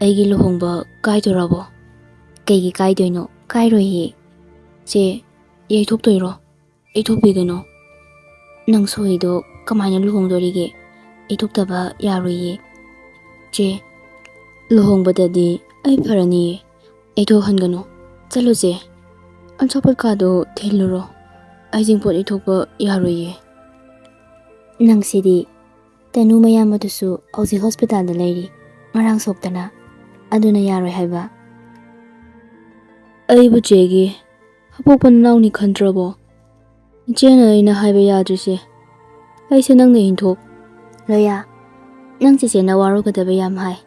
ꯑꯩꯒꯤ ꯂꯨꯍꯣꯡꯕ ꯀꯥꯏꯗꯣꯔꯕꯣ?" "ꯀꯩꯒꯤ ꯀꯥꯏꯗꯣꯏꯅꯣ? ꯀꯥꯏꯔꯣꯏꯌꯦ꯫ ꯆꯦ, ꯌꯩꯊꯣꯛꯇꯣꯏꯔꯣ?" "ꯌꯩꯊꯣꯛꯄꯤꯒꯅꯨ꯫ ꯅꯪ ꯁꯣꯏꯗꯣ ꯀꯃꯥꯏꯅ ꯂꯨꯍꯣꯡꯗꯣꯔꯤꯒꯦ? ꯌꯩꯊꯣꯛꯇꯕ ꯌꯥꯔꯣꯏꯌꯦ꯫" "ꯆꯦ, ꯂꯨꯍꯣꯡꯕꯗꯗꯤ ꯑꯩ ꯐꯔꯅꯤꯌꯦ꯫ ꯌꯩꯊꯣꯛꯍꯟꯒꯅꯨ꯫ ꯆꯠꯂꯨꯁꯦ꯫ ꯑꯆꯥꯄꯣꯠ ꯀꯥꯗꯣ ꯊꯤꯜꯂꯨꯔꯣ꯫ ꯑꯩ ꯖꯤꯡꯄꯣꯠ ꯌꯩꯊꯣꯛꯄ ꯌꯥꯔꯣꯏꯌꯦ꯫" "ꯅꯪꯁꯤꯗꯤ꯫ ꯇꯅꯨ ꯃꯌꯥꯝꯕꯗꯨꯁꯨ ꯍꯧꯖꯤꯛ ꯍꯣꯁꯄꯤꯇꯥꯜꯗ ꯂꯩꯔꯤ꯫ ꯉꯔꯥꯡ ꯁꯣꯛꯇꯅ꯫ ꯑꯗꯨꯅ ꯌꯥꯔꯣꯏ ꯍꯥꯏꯕ?" "ꯑꯩꯕꯨ ꯆꯦꯒꯤ ꯑꯄꯣꯛꯄ ꯅꯅꯥꯎꯅꯤ ꯈꯟꯗ꯭ꯔꯕꯣ? ꯏꯆꯦꯅ ꯑꯩꯅ ꯍꯥꯏꯕ ꯌꯥꯗ꯭ꯔꯤꯁꯦ꯫ ꯑꯩꯁꯦ ꯅꯪꯅ ꯏꯟꯊꯣꯛ꯫" "ꯂꯣꯌꯥ, "ꯅꯪ ꯆꯦꯆꯦꯅ ꯋꯥꯔꯧꯒꯗꯕ ꯌꯥꯝ ꯍꯥꯏ꯫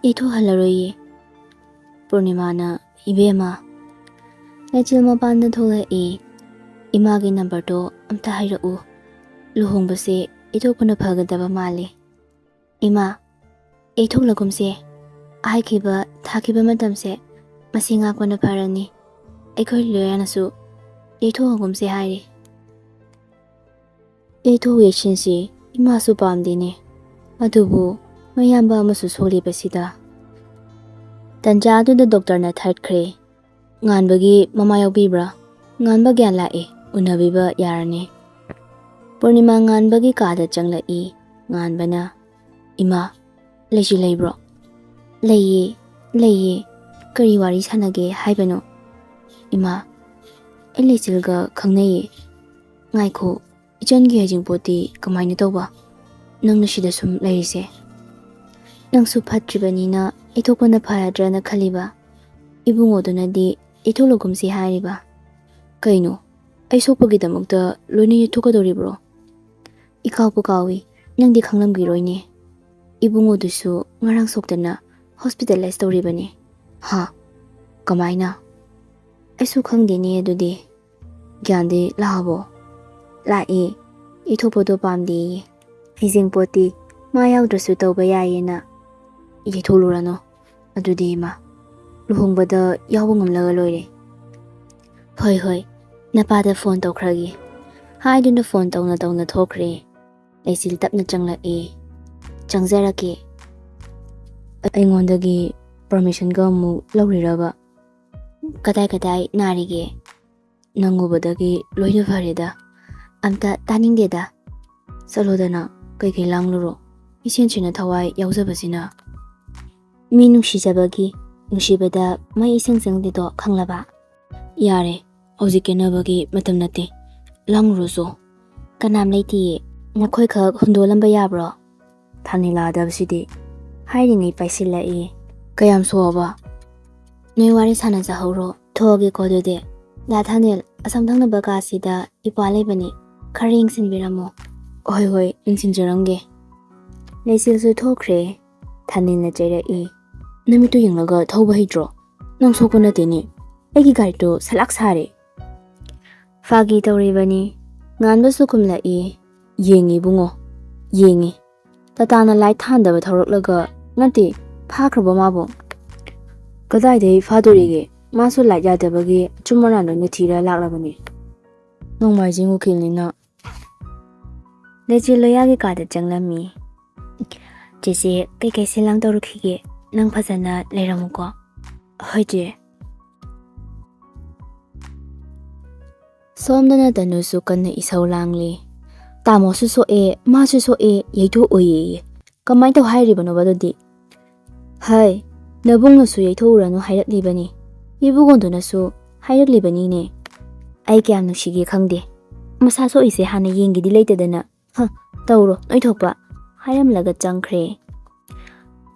ꯌꯩꯊꯣꯛꯍꯜꯂꯔꯣꯏꯌꯦ꯫" ꯄꯨꯔꯅꯤꯃꯥꯅ, "ꯏꯕꯦꯝꯃ꯫" ꯂꯩꯆꯤꯜ ꯃꯄꯥꯟꯗ ꯊꯣꯛꯂꯛꯏ꯫ "ꯏꯃꯥꯒꯤ ꯅꯝꯕꯔꯗꯣ ꯑꯝꯇ ꯍꯥꯏꯔꯛꯎ꯫ ꯂꯨꯍꯣꯡꯕꯁꯦ ꯌꯩꯊꯣꯛꯄꯅ ꯐꯒꯗꯕ ꯃꯥꯜꯂꯤ꯫" "ꯏꯃꯥ, ꯌꯩꯊꯣꯛꯂꯒꯨꯝꯁꯦ꯫ ꯍꯥꯏꯈꯤꯕ, ꯊꯥꯈꯤꯕ ꯃꯇꯝꯁꯦ ꯃꯁꯤ ꯉꯥꯛꯄꯅ ꯐꯔꯅꯤ꯫ ꯑꯩꯈꯣꯏ ꯂꯣꯌꯔꯅꯁꯨ ꯌꯩꯊꯣꯛꯂꯒꯨꯝꯁꯦ ꯍꯥꯏꯔꯤ꯫" "ꯌꯩꯊꯣꯛ ꯌꯩꯁꯤꯟꯁꯤ ꯏꯃꯥꯁꯨ ꯄꯥꯝꯗꯦꯅꯦ꯫ ꯑꯗꯨꯕꯨ ꯃꯌꯥꯝꯕ ꯑꯃꯁꯨ ꯁꯣꯜꯂꯤꯕꯁꯤꯗ꯫" ꯇꯟꯖꯥ ꯑꯗꯨꯗ ꯗꯣꯛꯇꯔꯅ ꯊꯠꯈ꯭ꯔꯦ꯫ "ꯉꯥꯟꯕꯒꯤ ꯃꯃꯥ ꯌꯥꯎꯕꯤꯕ꯭ꯔꯥ? ꯉꯥꯟꯕ ꯒ꯭ꯌꯥꯟ ꯂꯥꯛꯑꯦ, ꯎꯅꯕꯤꯕ ꯌꯥꯔꯅꯤ꯫" ꯄꯨꯔꯅꯤꯃꯥ ꯉꯥꯟꯕꯒꯤ ꯀꯥꯗ ꯆꯪꯂꯛꯏ꯫ ꯉꯥꯟꯕꯅ, "ꯏꯃꯥ, ꯂꯩꯁꯤ ꯂꯩꯕ꯭ꯔꯣ?" "ꯂꯩꯌꯦ, ꯂꯩꯌꯦ꯫ ꯀꯔꯤ ꯋꯥꯔꯤ ꯁꯥꯟꯅꯒꯦ ꯍꯥꯏꯕꯅꯣ?" "ꯏꯃꯥ, ꯑꯩ ꯂꯩꯆꯤꯜꯒ ꯈꯪꯅꯩꯌꯦ꯫" "ꯉꯥꯏꯈꯣ, ꯏꯆꯟꯒꯤ ꯍꯩꯖꯤꯡꯄꯣꯠꯇꯤ ꯀꯃꯥꯏꯅ ꯇꯧꯕ? ꯅꯪꯅ ꯁꯤꯗ ꯁꯨꯝ ꯂꯩꯔꯤꯁꯦ?" "ꯅꯪꯁꯨ ꯐꯠꯇ꯭ꯔꯤꯕꯅꯤꯅ ꯌꯩꯊꯣꯛꯄꯅ ꯐꯔꯗ꯭ꯔꯅ ꯈꯜꯂꯤꯕ꯫ ꯏꯕꯨꯡꯉꯣꯗꯨꯅꯗꯤ ꯌꯩꯊꯣꯛꯂꯒꯨꯝꯁꯤ ꯍꯥꯏꯔꯤꯕ꯫" "ꯀꯩꯅꯣ? ꯑꯩ ꯁꯣꯛꯄꯒꯤꯗꯃꯛꯇ ꯂꯣꯏꯅ ꯌꯩꯊꯣꯛꯀꯗꯧꯔꯤꯕ꯭ꯔꯣ?" "ꯏꯀꯥꯎꯕꯨ ꯀꯥꯎꯏ, ꯅꯪꯗꯤ ꯈꯪꯂꯝꯈꯤꯔꯣꯏꯅꯦ꯫ ꯏꯕꯨꯡꯉꯣꯗꯨꯁꯨ ꯉꯔꯥꯡ ꯁꯣꯛꯇꯅ ꯍꯣꯁꯄꯤꯇꯥꯂꯥꯏꯁ ꯇꯧꯔꯤꯕꯅꯤ꯫" "ꯍꯥ? ꯀꯃꯥꯏꯅ?" "ꯑꯩꯁꯨ ꯈꯪꯗꯦꯅꯦ ꯑꯗꯨꯗꯤ꯫ ꯒ꯭ꯌꯥꯟꯗꯤ ꯂꯥꯛꯑꯕꯣ?" "ꯂꯥꯛꯑꯦ꯫ ꯌꯩꯊꯣꯛꯄꯗꯣ ꯄꯥꯝꯗꯦꯌꯦ꯫ ꯍꯩꯖꯤꯡꯄꯣꯠꯇꯤ ꯃꯥ ꯌꯥꯎꯗ꯭ꯔꯁꯨ ꯇꯧꯕ ꯌꯥꯏꯌꯦꯅ꯫" "ꯌꯩꯊꯣꯛꯂꯨꯔꯅꯨ꯫ ꯑꯗꯨꯗꯤ ꯏꯃꯥ, ꯂꯨꯍꯣꯡꯕꯗ ꯌꯥꯎꯕ ꯉꯝꯂꯒ ꯂꯣꯏꯔꯦ꯫" "ꯍꯣꯏ, ꯍꯣꯏ, ꯅꯄꯥꯗ ꯐꯣꯟ ꯇꯧꯈ꯭ꯔꯒꯦ꯫" ꯍꯥꯏꯗꯨꯅ ꯐꯣꯟ ꯇꯧꯅ ꯇꯧꯅ ꯊꯣꯛꯈ꯭ꯔꯦ꯫ ꯂꯩꯆꯤꯜ ꯇꯞꯅ ꯆꯪꯂꯛꯑꯦ꯫ "ꯆꯪꯖꯔꯛꯀꯦ꯫" "ꯑꯩꯉꯣꯟꯗꯒꯤ ꯄꯔꯃꯤꯁꯟꯒ ꯑꯃꯨꯛ ꯂꯧꯔꯤꯔꯕ?" "ꯀꯗꯥꯏ ꯀꯗꯥꯏ ꯅꯥꯔꯤꯒꯦ?" "ꯅꯪ ꯎꯕꯗꯒꯤ ꯂꯣꯏꯅ ꯐꯔꯦꯗ꯫ ꯑꯝꯇ ꯇꯥꯅꯤꯡꯗꯦꯗ꯫ ꯆꯠꯂꯣꯗꯅ, ꯀꯩꯀꯩ ꯂꯥꯡꯂꯨꯔꯣ? ꯏꯁꯦꯟꯁꯤꯅ ꯊꯋꯥꯏ ꯌꯥꯎꯖꯕꯁꯤꯅ꯫" "ꯃꯤ ꯅꯨꯡꯁꯤꯖꯕꯒꯤ ꯅꯨꯡꯁꯤꯕꯗ ꯃꯩ ꯏꯁꯦꯡ ꯆꯪꯗꯦꯗꯣ ꯈꯪꯂꯕ?" "ꯌꯥꯔꯦ, ꯍꯧꯖꯤꯛ ꯀꯦꯅꯕꯒꯤ ꯃꯇꯝ ꯅꯠꯇꯦ꯫ ꯂꯥꯡꯂꯨꯔꯣꯆꯣ꯫" "ꯀꯅꯥꯝ ꯂꯩꯇꯤꯌꯦ, ꯅꯈꯣꯏꯈꯛ ꯍꯨꯟꯗꯣꯛꯂꯝꯕ ꯌꯥꯕ꯭ꯔꯣ?" ꯊꯥꯅꯤꯂꯥꯗꯕꯁꯤꯗꯤ ꯍꯥꯏꯔꯤꯉꯩ ꯄꯥꯏꯁꯤꯜꯂꯛꯏ꯫ "ꯀꯌꯥꯝ ꯁꯣꯛꯑꯕ?" "ꯅꯣꯏ ꯋꯥꯔꯤ ꯁꯥꯟꯅꯖꯍꯧꯔꯣ, ꯊꯣꯛꯑꯒꯦꯀꯣ ꯑꯗꯨꯗꯤ꯫ ꯗꯥ ꯊꯥꯅꯤꯜ, ꯑꯁꯣꯝ ꯊꯪꯅꯕ ꯀꯥꯁꯤꯗ ꯏꯄ꯭ꯋꯥ ꯂꯩꯕꯅꯤ, ꯈꯔ ꯌꯦꯡꯁꯤꯟꯕꯤꯔꯝꯃꯣ꯫" "ꯍꯣꯏ, ꯍꯣꯏ, ꯌꯦꯡꯁꯤꯟꯖꯔꯝꯒꯦ꯫" ꯂꯩꯆꯤꯜꯁꯨ ꯊꯣꯛꯈ꯭ꯔꯦ꯫ ꯊꯥꯅꯤꯜꯅ ꯆꯩꯔꯛꯏ꯫ "ꯅꯃꯤꯠꯇꯨ ꯌꯦꯡꯂꯒ ꯊꯧꯕ ꯍꯩꯇ꯭ꯔꯣ? ꯅꯪ ꯁꯣꯛꯄ ꯅꯠꯇꯦꯅꯦ꯫ ꯑꯩꯒꯤ ꯒꯥꯔꯤꯗꯨ ꯁꯂꯥꯛ ꯁꯥꯔꯦ꯫" "ꯐꯥꯒꯤ ꯇꯧꯔꯤꯕꯅꯤ꯫" ꯉꯥꯟꯕꯁꯨ ꯈꯨꯝꯂꯛꯏ꯫ "ꯌꯦꯡꯉꯤ ꯏꯕꯨꯡꯉꯣ, ꯌꯦꯡꯉꯤ꯫ ꯇꯇꯥꯅ ꯂꯥꯏꯠ ꯊꯥꯟꯗꯕ ꯊꯧꯔꯛꯂꯒ, ꯅꯠꯇꯦ, ꯐꯥꯈ꯭ꯔꯕ ꯃꯥꯕꯨ?" "ꯀꯗꯥꯏꯗꯒꯤ ꯐꯥꯗꯣꯔꯤꯒꯦ? ꯃꯥꯁꯨ ꯂꯥꯏꯠ ꯌꯥꯗꯕꯒꯤ ꯑꯆꯨꯝ ꯑꯔꯥꯟ ꯂꯣꯏꯅ ꯊꯤꯔ ꯂꯥꯛꯂꯕꯅꯤ꯫ ꯅꯣꯡꯃꯥꯏꯖꯤꯡ ꯎꯀꯤꯜꯅꯤꯅ꯫" ꯂꯩꯆꯤꯜ ꯂꯣꯌꯥꯒꯤ ꯀꯥꯗ ꯆꯪꯂꯝꯃꯤ꯫ "ꯆꯦꯆꯦ, ꯀꯩꯀꯩ ꯁꯤꯜ ꯂꯥꯡ ꯇꯧꯔꯨꯈꯤꯒꯦ? ꯅꯪ ꯐꯖꯅ ꯂꯩꯔꯝꯃꯨꯀꯣ꯫" "ꯍꯣꯏ ꯆꯦ꯫" ꯁꯣꯝꯗꯅ ꯇꯅꯨꯁꯨ ꯀꯟꯅ ꯏꯁꯧ ꯂꯥꯡꯂꯤ꯫ "ꯇꯥꯃꯣꯁꯨ ꯁꯣꯛꯑꯦ, ꯃꯥꯁꯨ ꯁꯣꯛꯑꯦ, ꯌꯩꯊꯣꯛꯑꯣꯏꯌꯦ꯫ ꯀꯃꯥꯏꯅ ꯇꯧ ꯍꯥꯏꯔꯤꯕꯅꯣꯕ ꯑꯗꯨꯗꯤ?" "ꯍꯥꯏ, ꯅꯕꯨꯡꯅꯁꯨ ꯌꯩꯊꯣꯛꯎꯔꯅꯨ ꯍꯥꯏꯔꯛꯂꯤꯕꯅꯤ꯫ ꯏꯕꯨꯡꯉꯣꯗꯨꯅꯁꯨ ꯍꯥꯏꯔꯛꯂꯤꯕꯅꯤꯅꯦ꯫ ꯑꯩ ꯀꯌꯥꯝ ꯅꯨꯡꯁꯤꯒꯦ ꯈꯪꯗꯦ꯫ ꯃꯁꯥ ꯁꯣꯛꯏꯁꯦ ꯍꯥꯟꯅ ꯌꯦꯡꯒꯦꯗꯤ ꯂꯩꯇꯗꯅ꯫ ꯍ, ꯇꯧꯔꯣ, ꯅꯣꯏ ꯊꯣꯛꯄ꯫" ꯍꯥꯏꯔꯝꯂꯒ ꯆꯪꯈ꯭ꯔꯦ꯫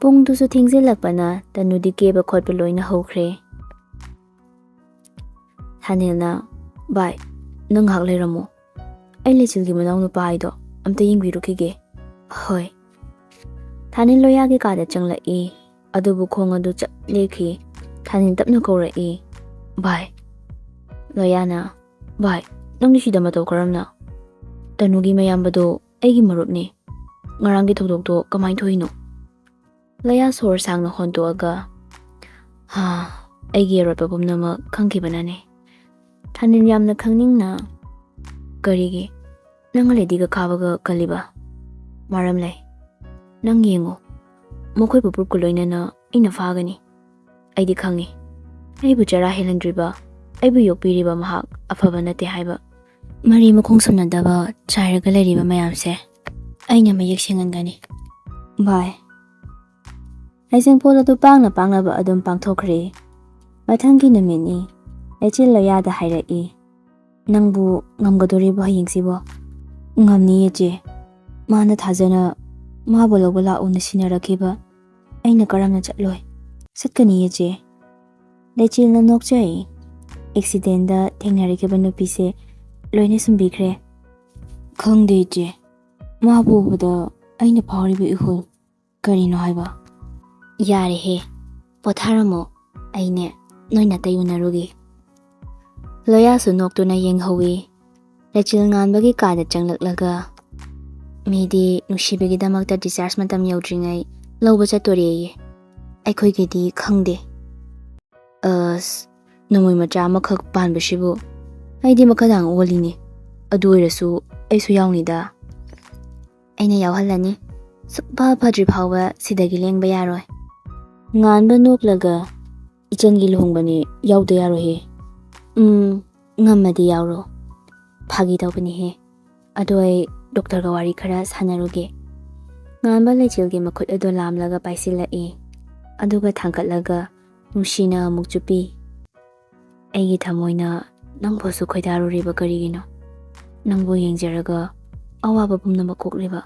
ꯄꯨꯡꯗꯨꯁꯨ ꯊꯦꯡꯖꯤꯜꯂꯛꯄꯅ ꯇꯅꯨꯗꯤ ꯀꯦꯕ ꯈꯣꯠꯄ ꯂꯣꯏꯅ ꯍꯧꯈ꯭ꯔꯦ꯫ ꯊꯥꯅꯤꯜꯅ, "ꯚꯥꯏ, ꯅꯪ ꯉꯥꯏꯍꯥꯛ ꯂꯩꯔꯝꯃꯣ꯫ ꯑꯩ ꯂꯩꯆꯤꯜꯒꯤ ꯃꯅꯥꯎ ꯅꯨꯄꯥ ꯍꯥꯏꯗꯣ ꯑꯝꯇ ꯌꯦꯡꯕꯤꯔꯨꯈꯤꯒꯦ꯫" "ꯍꯣꯏ꯫" ꯊꯥꯅꯤꯜ ꯂꯣꯌꯥꯒꯤ ꯀꯥꯗ ꯆꯪꯂꯛꯏ꯫ ꯑꯗꯨꯕꯨ ꯈꯣꯡ ꯑꯗꯨ ꯆꯞ ꯂꯦꯞꯈꯤ꯫ ꯊꯥꯅꯤꯜ ꯇꯞꯅ ꯀꯧꯔꯛꯏ, "ꯚꯥꯏ꯫" ꯂꯣꯌꯥꯅ, "ꯚꯥꯏ, ꯅꯪꯗꯤ ꯁꯤꯗ ꯃꯇꯧ ꯀꯔꯝꯅ? ꯇꯅꯨꯒꯤ ꯃꯌꯥꯝꯕꯗꯣ ꯑꯩꯒꯤ ꯃꯔꯨꯞꯅꯤ꯫ ꯉꯔꯥꯡꯒꯤ ꯊꯧꯗꯣꯛꯇꯣ ꯀꯃꯥꯏꯅ ꯊꯣꯛꯏꯅꯣ?" ꯂꯣꯌꯥ ꯁꯣꯔ ꯁꯥꯡꯅ ꯍꯣꯟꯇꯣꯛꯑꯒ, "ꯍꯥ, ꯑꯩꯒꯤ ꯑꯔꯣꯠꯄ ꯄꯨꯝꯅꯃꯛ ꯈꯪꯈꯤꯕꯅꯅꯤ꯫" ꯊꯥꯅꯤꯜ ꯌꯥꯝꯅ ꯈꯪꯅꯤꯡꯅ, "ꯀꯔꯤꯒꯤ? ꯅꯪ ꯂꯦꯗꯤꯒ ꯈꯥꯕꯒ ꯀꯜꯂꯤꯕ? ꯃꯔꯝ ꯂꯩ꯫ ꯅꯪ ꯌꯦꯡꯉꯨ, ꯃꯈꯣꯏꯕꯨ ꯄ꯭ꯔꯨꯞꯀ ꯂꯣꯏꯅꯅ ꯑꯩꯅ ꯐꯥꯒꯅꯤ꯫ ꯑꯩꯗꯤ ꯈꯪꯉꯤ, ꯑꯩꯕꯨ ꯆꯔꯥ ꯍꯦꯜꯍꯟꯗ꯭ꯔꯤꯕ, ꯑꯩꯕꯨ ꯌꯣꯛꯄꯤꯔꯤꯕ ꯃꯍꯥꯛ ꯑꯐꯕ ꯅꯠꯇꯦ ꯍꯥꯏꯕ꯫ ꯃꯔꯤ ꯃꯈꯣꯡ ꯁꯝꯅꯗꯕ ꯆꯥꯏꯔꯒ ꯂꯩꯔꯤꯕ ꯃꯌꯥꯝꯁꯦ ꯑꯩꯅ ꯃꯌꯦꯛ ꯁꯦꯡꯍꯟꯒꯅꯤ꯫" ꯚꯥꯏ꯫ ꯍꯩꯖꯤꯡꯄꯣꯠ ꯑꯗꯨ ꯄꯥꯡꯅ ꯄꯥꯡꯅꯕ ꯑꯗꯨꯝ ꯄꯥꯡꯊꯣꯛꯈ꯭ꯔꯦ꯫ ꯃꯊꯪꯒꯤ ꯅꯨꯃꯤꯠꯅꯤ꯫ ꯂꯩꯆꯤꯜ ꯂꯣꯌꯥꯗ ꯍꯥꯏꯔꯛꯏ, "ꯅꯪꯕꯨ ꯉꯝꯒꯗꯣꯔꯤꯕꯣ ꯍꯌꯦꯡꯁꯤꯕꯣ?" "ꯉꯝꯅꯤꯌꯦ ꯆꯦ꯫ ꯃꯥꯅ ꯊꯥꯖꯅ ꯃꯥꯕꯨ ꯂꯧꯕ ꯂꯥꯛꯎꯅ ꯁꯤꯟꯅꯔꯛꯈꯤꯕ꯫ ꯑꯩꯅ ꯀꯔꯝꯅ ꯆꯠꯂꯣꯏ? ꯆꯠꯀꯅꯤꯌꯦ ꯆꯦ꯫" ꯂꯩꯆꯤꯜꯅ ꯅꯣꯛꯆꯩ꯫ "ꯑꯦꯛꯁꯤꯗꯦꯟꯗ ꯊꯦꯡꯅꯔꯛꯈꯤꯕ ꯅꯨꯄꯤꯁꯦ ꯂꯣꯏꯅ ꯁꯨꯝꯕꯤꯈ꯭ꯔꯦ?" "ꯈꯪꯗꯦ ꯏꯆꯦ꯫ ꯃꯥꯕꯨ ꯎꯕꯗ ꯑꯩꯅ ꯐꯥꯎꯔꯤꯕ ꯏꯍꯨꯜ ꯀꯔꯤꯅꯣ ꯍꯥꯏꯕ? ꯌꯥꯔꯦꯍꯦ, ꯄꯣꯊꯥꯔꯝꯃꯣ꯫ ꯑꯩꯅꯦ ꯅꯣꯏ ꯅꯥꯇꯩ ꯎꯅꯔꯨꯒꯦ꯫ ꯂꯣꯌꯥꯁꯨ ꯅꯣꯛꯇꯨꯅ ꯌꯦꯡꯍꯧꯏ꯫ ꯔꯦꯆꯤꯜ ꯉꯥꯟꯕꯒꯤ ꯀꯥꯗ ꯆꯪꯂꯛꯂꯒ, "ꯃꯤꯗꯤ ꯅꯨꯡꯁꯤꯕꯒꯤꯗꯃꯛꯇ discharge ꯃꯇꯝ ꯌꯧꯗ꯭ꯔꯤꯉꯩ ꯂꯧꯕ ꯆꯠꯇꯣꯔꯦꯌꯦ꯫ ꯑꯩꯈꯣꯏꯒꯤꯗꯤ ꯈꯪꯗꯦ꯫" "ꯑꯁ, ꯅꯣꯡꯃꯩ ꯃꯆꯥ ꯑꯃꯈꯛ ꯄꯥꯟꯕꯁꯤꯕꯨ ꯑꯩꯗꯤ ꯃꯈꯥꯗꯥꯡ ꯑꯣꯜꯂꯤꯅꯦ꯫ ꯑꯗꯨ ꯑꯣꯏꯔꯁꯨ ꯑꯩꯁꯨ ꯌꯥꯎꯅꯤꯗ꯫" "ꯑꯩꯅ ꯌꯥꯎꯍꯜꯂꯅꯤ꯫ ꯁꯨꯛꯐ ꯐꯗ꯭ꯔꯤ ꯐꯥꯎꯕ ꯁꯤꯗꯒꯤ ꯂꯦꯡꯕ ꯌꯥꯔꯣꯏ꯫" ꯉꯥꯟꯕ ꯅꯣꯛꯂꯒ, "ꯏꯆꯟꯒꯤ ꯂꯨꯍꯣꯡꯕꯅꯤ, ꯌꯥꯎꯗ ꯌꯥꯔꯣꯏꯍꯦ꯫" "ꯎꯝ, ꯉꯝꯃꯗꯤ ꯌꯥꯎꯔꯣ꯫" "ꯐꯥꯒꯤ ꯇꯧꯕꯅꯤꯍꯦ꯫ ꯑꯗꯣ ꯑꯩ ꯗꯣꯛꯇꯔꯒ ꯋꯥꯔꯤ ꯈꯔ ꯁꯥꯟꯅꯔꯨꯒꯦ꯫" ꯉꯥꯟꯕ ꯂꯩꯆꯤꯜꯒꯤ ꯃꯈꯨꯠ ꯑꯗꯨ ꯂꯥꯝꯂꯒ ꯄꯥꯏꯁꯤꯜꯂꯛꯏ꯫ ꯑꯗꯨꯒ ꯊꯥꯡꯒꯠꯂꯒ ꯅꯨꯡꯁꯤꯅ ꯑꯃꯨꯛ ꯆꯨꯞꯄꯤ꯫ "ꯑꯩꯒꯤ ꯊꯃꯣꯏꯅ ꯅꯪꯕꯨꯁꯨ ꯈꯣꯏꯗꯥꯔꯨꯔꯤꯕ ꯀꯔꯤꯒꯤꯅꯣ? ꯅꯪꯕꯨ ꯌꯦꯡꯖꯔꯒ ꯑꯋꯥꯕ ꯄꯨꯝꯅꯃꯛ ꯀꯣꯛꯂꯤꯕ